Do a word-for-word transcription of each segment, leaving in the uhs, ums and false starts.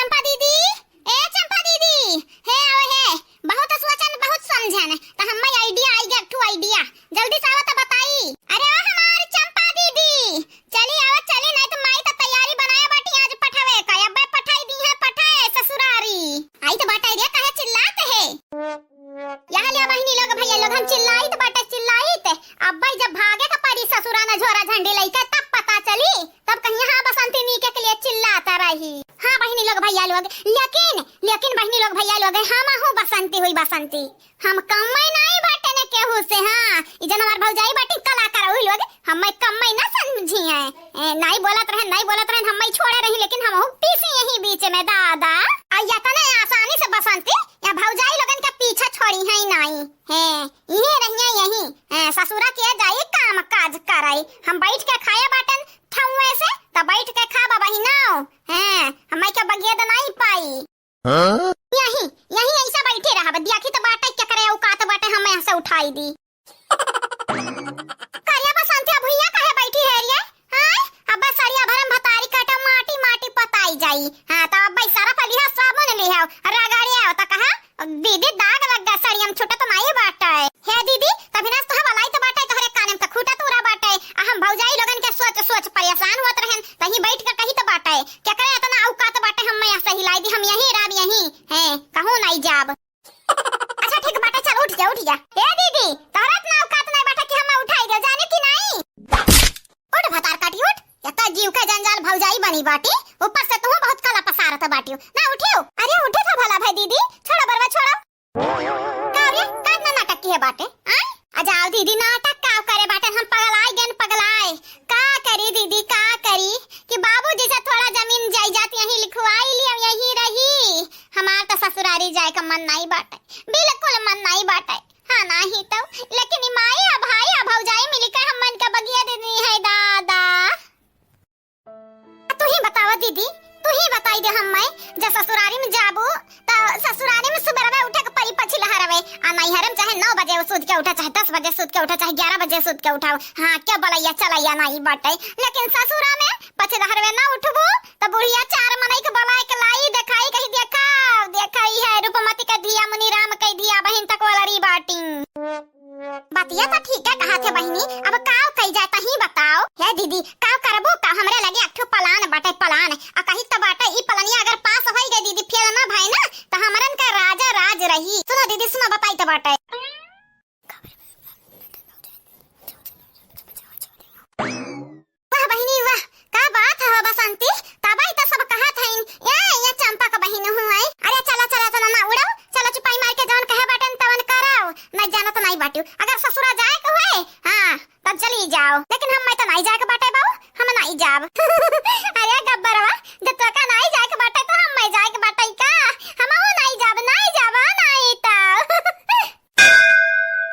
चंपा दीदी, ए चंपा दीदी, हे आवे हे, बहुत सोचन, बहुत समझन, त हम्मे idea आई गया, एक ठो idea, जल्दी से आवा त बताई। अरे ओ हमार चंपा दीदी, चली आवा चली, नहीं त माई त तैयारी बनाया बाटी आज पठावे का, अब्बे पठाई दी है पठाए ससुरारी। आई त बाटे रे, काहे चिल्लात है? यहाँ लिया बहिनी लोग, भैया लोग, हम चिल्लाइत बाटे, चिल्लाइत। अब्बे जब भागे का पड़ी ससुरा न झोरा झंडी लइके, तब पता चली, तब कहिया हाँ बसंती नीके के लिए चिल्लात रही। हाँ बहिनी लोग, भैया लोग, लेकिन, लेकिन बहिनी लोग, भैया लोग, हमहू बसंती हुई बसंती। हम कम्मे नाई बाटे ने केहू से, हाँ, ई जन हमार भौजाई बाटी कलाकार हुई लोग, हम्मे कम्मे ना समझी है। ए, नाई बोलत रहन, नाई बोलत रहन, हम्मे छोड़े रही, लेकिन हमहू पीसी यही बीच में दादा। आ यतने आसानी से बसंती या भौजाई लोगन के पीछे छोड़ी है नाई। हैं, इहे रहिया यही, हैं, ससुरा के जाई काम काज कराई। हम बैठ के खाए बाटन ठउए से, त बैठ के खाबा बहिनो। हैं, हम्मे के बगियद नाई पाई। हाँ? यही, यही ऐसा बैठे रहब, देखी त बाटे केकरे औकात बाटे, हम यहाँ से उठाई दी। करिया बसंतिया भुइया काहे बैठी है रे? हाँ? अब सड़िया भरम भतारी काटा माटी माटी पताई जाई। हाँ, त अब सारा पलिहा साबुन लिहाओ, रगड़िया त कहा, दीदी, दाग लग गया, सड़ियम छूटत नाई बाटे। हे दीदी, तभी ना तोहे बलाई तो बाटे, तोहरे काने में तो खूटा तूरा बाटे। आ हम भौजाई लोगन के सोच सोच परेशान होत रहन, तही बैठ के कही तो बाटे, केकरे इतना औकात बाटे, हम यहाँ से हिलाई दी, हम यहीं रहब, यहीं, हैं, कहूँ नाई जाब। अच्छा ठीक बाटे, चल उठ जा, उठ जा। हे दीदी, तोहरा इतना औकात नाई बाटे कि हम उठाई दे, जाने कि नाई? उठ भतार काटी उठ, या तो जीव के जंजाल भौजाई बनी बाटी, ऊपर से तू बहुत कला पसारत बाटियो। ना उठियो। अरे उठे था भला भाई दीदी, छोड़ो बरवा छोड़ो। का रे, का इतना नाटक किहे बाटे? आय? आ जाओ दीदी, नाटक का करे बाटे, हम पगलाए गन पगलाए। का करी दीदी, का करी कि बाबूजी से थोड़ा जमीन जायदाद यहीं लिखवाई ली, हम यहीं रही। हमार तो ससुरारी जाए का मन नाई बाटे, बिल्कुल मन नाई बाटे। हाँ, नाही तो, लेकिन ई माई आ भाई आ भौजाई मिलके हमन का बगिया दे दी है दादा। तू ही बतावा दीदी, तू ही बताई दे हम्मे, जब ससुरारी में जाबू, त ससुरारी में सुबह में उठे के परी पछिलहरवे, आ नैहर में चाहे नौ बजे सूत के उठा, चाहे दस बजे सूत के उठा, चाहे ग्यारह बजे सूत के उठाओ, हाँ, क्या बलैया चलैया नाई बाटे, लेकिन ससुरा में पछिलहरवे ना उठबू, त बुढ़िया चार मनई के बलाए के लाई देखाई, कही, "देखा, देखा, ई है रूपमती के धिया मुनि राम के धिया बहिन तक वाला री बाटी।" बतिया त ठीक है कहा थे बहिनी, अब काव कई जाए तही बताओ। हे दीदी, काव करबो का? हमरे लगे एक ठो plan बाटे, plan। आ कही त बाटे, ई पलनिया अगर पास होई गई दीदी, फेल ना भई ना, त हमरन का राजा राज रही। सुनो दीदी, सुनो, बताई त बाटे। वाह बहिनी वाह, का बात है हो बसंती, तबई त सब कहत हईन, "ए, ये चंपा का बहिन हुआई।" अरे चला, चला, चला, ना उड़ाओ, चला चुपाई मार के जवन कहे बाटन तवन कराओ, नहीं जानत नहीं बाटियो। अगर ससुरा जाए के हुए, हाँ, तब चली जाओ, लेकिन हम मैं तो नहीं जाए के बाटे बाऊ, हम नहीं जाब। अरे गब्बरवा, जब तोका नहीं जाए के बाटे तो हम मैं जाए के बाटे का? हम वो नहीं जाब, नहीं जाब, नहीं तो।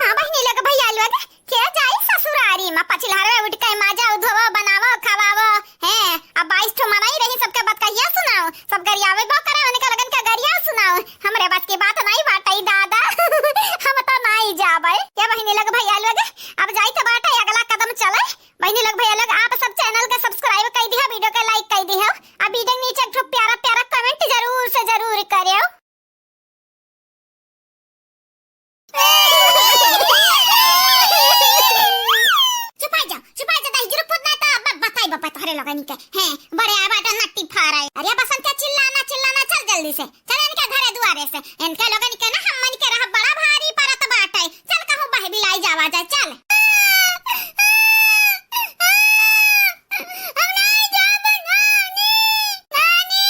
हाँ बहिनी लोग, भैया लोग, के जाई ससुरारी में? पछिलहरवे उठ के माजा उधोवो, बनावो, खवावो, हैं? अब बाईस ठो मनई रही, सबके बतकहिया सुनाओ, सब गरियावे बो करे, उनका लगन का गरिया सुनाओ। हमरे बस की बात नहीं बाटई दादा, हम तो नहीं जाबे। ये बहिनी लोग, भैया लोग, अब जाई तो बाटे, अगला कदम चले। बहिनी लोग, भैया लोग, आप सब channel के subscribe कर दिया, video के like कर दिया, अब video के नीचे एक ठो प्यारा प्यारा comment जरूर से जरूर करियो। चुपाई जा, चुपाई जा, दही जुरुक फुट ना तो अब बताई बपा तोहरे लोगनी के। हैं, बड़े आवाज नट्टी फारे। अरे बसंतिया, चिल्लाना, चिल्लाना, चल जल्दी से। चल इनके घरे दुआरे से। इनके लोगन के ना हमन के रह बड़ा भारी परत बाटे। चल कहूँ बह बिलाई जावा जाए, चल। हम नहीं जाब नानी, नानी,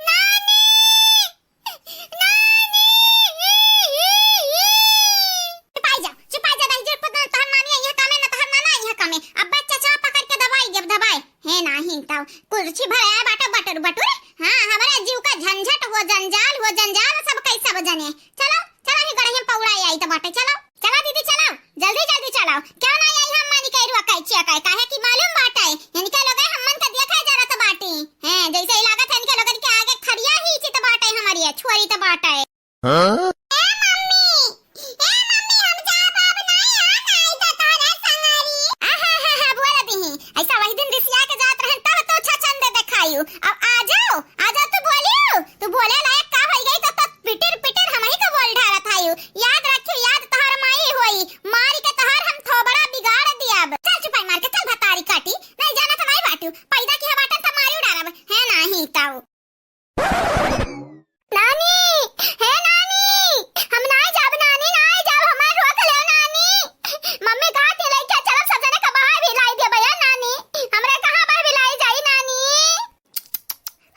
नानी। चुपाई जा, चुपाई जा, दही जुरुक फुट ना तोहर नानी आई है कामे, ना तोहर नाना आई है कामे। अब बस चचवा पकड़ के दबाई देब, दबाई। हे नाही तब कुर्सी भरे आए बाटे बटुर बटुर। हाँ, हमारे जीव का झंझट हो, जंजाल हो, जंजाल सब कैसा बजने। चलो, चलो, ही गड़ही में पौड़ा आई तो बाटे, चलो। चलो दीदी, चलो, जल्दी, जल्दी चलो। क्यों ना आई हम मानी कह रुआ कैचिया कहे, काहे कि मालूम बाटे, इनके लोग हमन का देखा जरत बाटी। हैं, जैसे ही लागत है इनके लोगन के आगे खड़िया ही चित बाटे हमारी, छोरी तो बाटे। हाँ? ए मम्मी, ए मम्मी, हम जाब अब नाई, आ नाई तो तोरे संगरी। आहा, हा, हा, बोल दीही। ऐसा वही दिन रिसिया के जात रहन, तब तो छछन दे देखायु। अब आ जाओ, आ जाओ, तू बोली। ताऊ। नानी, हे नानी, हम नाई जाब नानी, नाई जाब, हमें रोक लेव नानी। मम्मी कहा कि लइके चलब, सब जने का बाहर भी लाई देबे नानी। हमरे कहाँ बाहर भी लाई जाई नानी?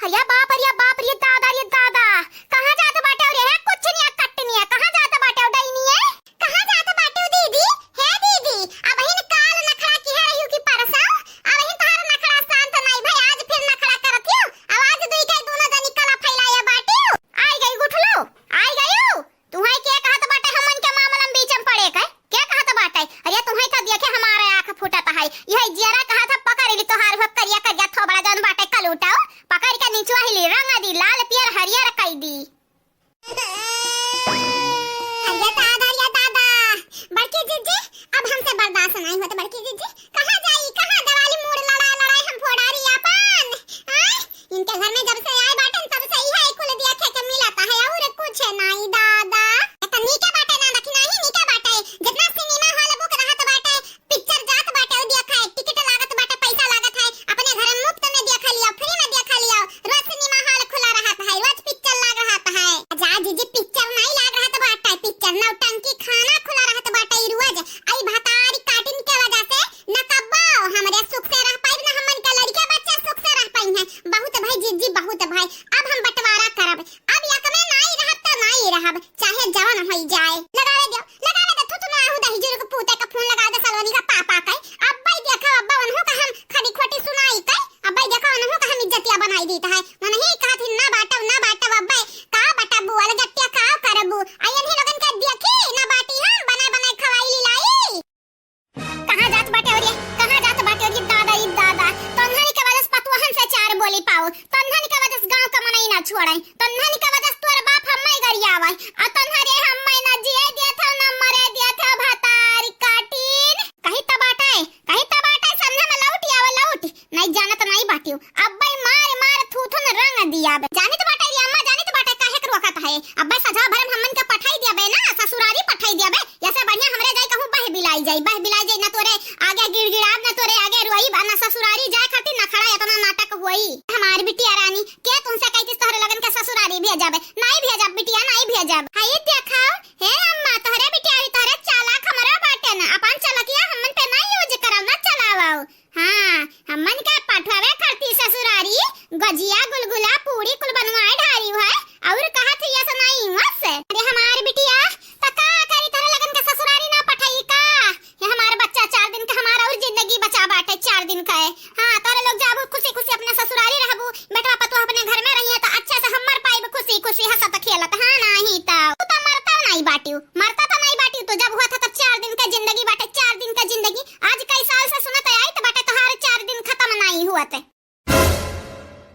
अरे बाप, अरे बाप, रे दादा, रे दादा, कहाँ जात बाटे रे? कुछ नहीं है, कट नहीं है, कहाँ जात बाटे डैनी है? कहाँ जात बाटे दीदी? हे दीदी, अबहिन काल नखड़ा किहे रहियो कि परसों, अबहिन तोहार नखड़ा शांत नाई भई, आज फिर नखड़ा करत हियो। अब आज दुई के दूनो जनी कला फैलाए बाटियो। आई गई गुठलो, आई गई। तुहई के कहत बाटे हमन के मामला में बीच में पड़े के? के कहत बाटे? अरे तुहई तो देखे हमारे आँख फूटत है। यही जियरा कहत है पकड़ ली तोहार हो करिया करिया थोबड़ा जौन बाटे कलूटा, पकड़ के निचवा हिली रंग दी, लाल पियर हरियर कई दी। अरे दादा, अरे दादा, बड़की जिज्जी, अब हमसे बर्दाश्त नहीं होत बड़की जिज्जी। कहाँ जाई, कहाँ देवाली मूड़ लड़ाई लड़ाई हम फोड़ारी आपन? आय, इनके घर में जब से आए बाटन तब से इहे कुल देखे के मिलत है और कुछ नहीं दादा। तो नीके बाटे ना दखिना ही नीके बाटे, जितना सिनेमा हॉल बुक रहत बाटे, पिक्चर जात बाटे, उ देखाए, टिकट लागत बाटे, पैसा लागत है, अपने घर में मुफ्त में देख लियो, फ्री में देख लियो, रोज सिनेमा हॉल खुला रहत है, रोज पिक्चर लाग रहत है। जा जीजी, पिक्चर नहीं लाग रहत बाटे, पिक्चर नौटंकी खाना खुला रहत बाटे रोज। आई भतारी काटिन के वजह से न कब्बो हमरे सुख से रह पाइब, न हमन के लड़के बच्चे सुख से रह पाई हैं। बहुत भाई जीजी, बहुत भाई, अब हम बंटवारा करब, अब एक में नाई रहब त नाई रहब, चाहे जवन होई जाए। लगावे दे, लगावे दे, थू थू ना आहू दही जुरुक पूते का फोन लगा दे सलोनी का पापा के। अब्बे देखो अब्बा उन्हों का हम खड़ी खोटी सुनाई के, अब्बे देखो उन्हों का हम इज्जतिया बनाई देता है। उन्हीं कहत ही ना बाटब, ना बाटब, अब्बे का बाटब, अलगतिया का करबू? आ इन्हीं लोगन के देखी ना बाटी हम बनाए बनाए खवाई ली लाई। कहाँ जात बाटे हो रे? कहाँ जात बाटे हो रे दादा, ई दादा? तन्हनी के वजह से पतुहन से चार बोली पाओ, तन्हनी के वजह से गाँव का मनई ना छोड़े, तन्हनी के वजह से तोर बाप हम्मे गरियावे, आ तन्हरे हम्मे ना जिए दिया था, ना मरे दिया था, भतारी काटिन। कही त बाटे, कही त बाटे, समझे में लौट आवे, लौट। नहीं जानत नहीं बाटियो। अब्बे मार मार थूथुन रंग दिया बे। जानित बाटे रे अम्मा, जानित बाटे काहे के रोकत है। अब्बे सजा भरम हमन के पठाई दिया बे ना, ससुरारी पठाई दिया बे। ऐसे बढ़िया हमरे जाई कहूँ बह बिलाई जाई, बह बिलाई जाई ना तोरे आगे गिड़गिड़ाब, ना तोरे आगे रोई बा, ना ससुरारी जाए खातिर नखड़ा इतना नाटक होई। हमार बिटिया रानी, के तुमसे कहती तोहरे लगन के ससुरारी भेजब? नहीं भेजब बिटिया, नहीं भेजब। हाय देखा, हे अम्मा, तोहरे बिटिया भी तोहरे चालाक हमरो बाटे ना, अपन चलकिया हमन पे नहीं यूज करब, ना चलावो। हाँ, हमन के पठवावे करती ससुरारी, गजिया, गुलगुला, पूरी कुल बनवाए ढारी है। और कहत ही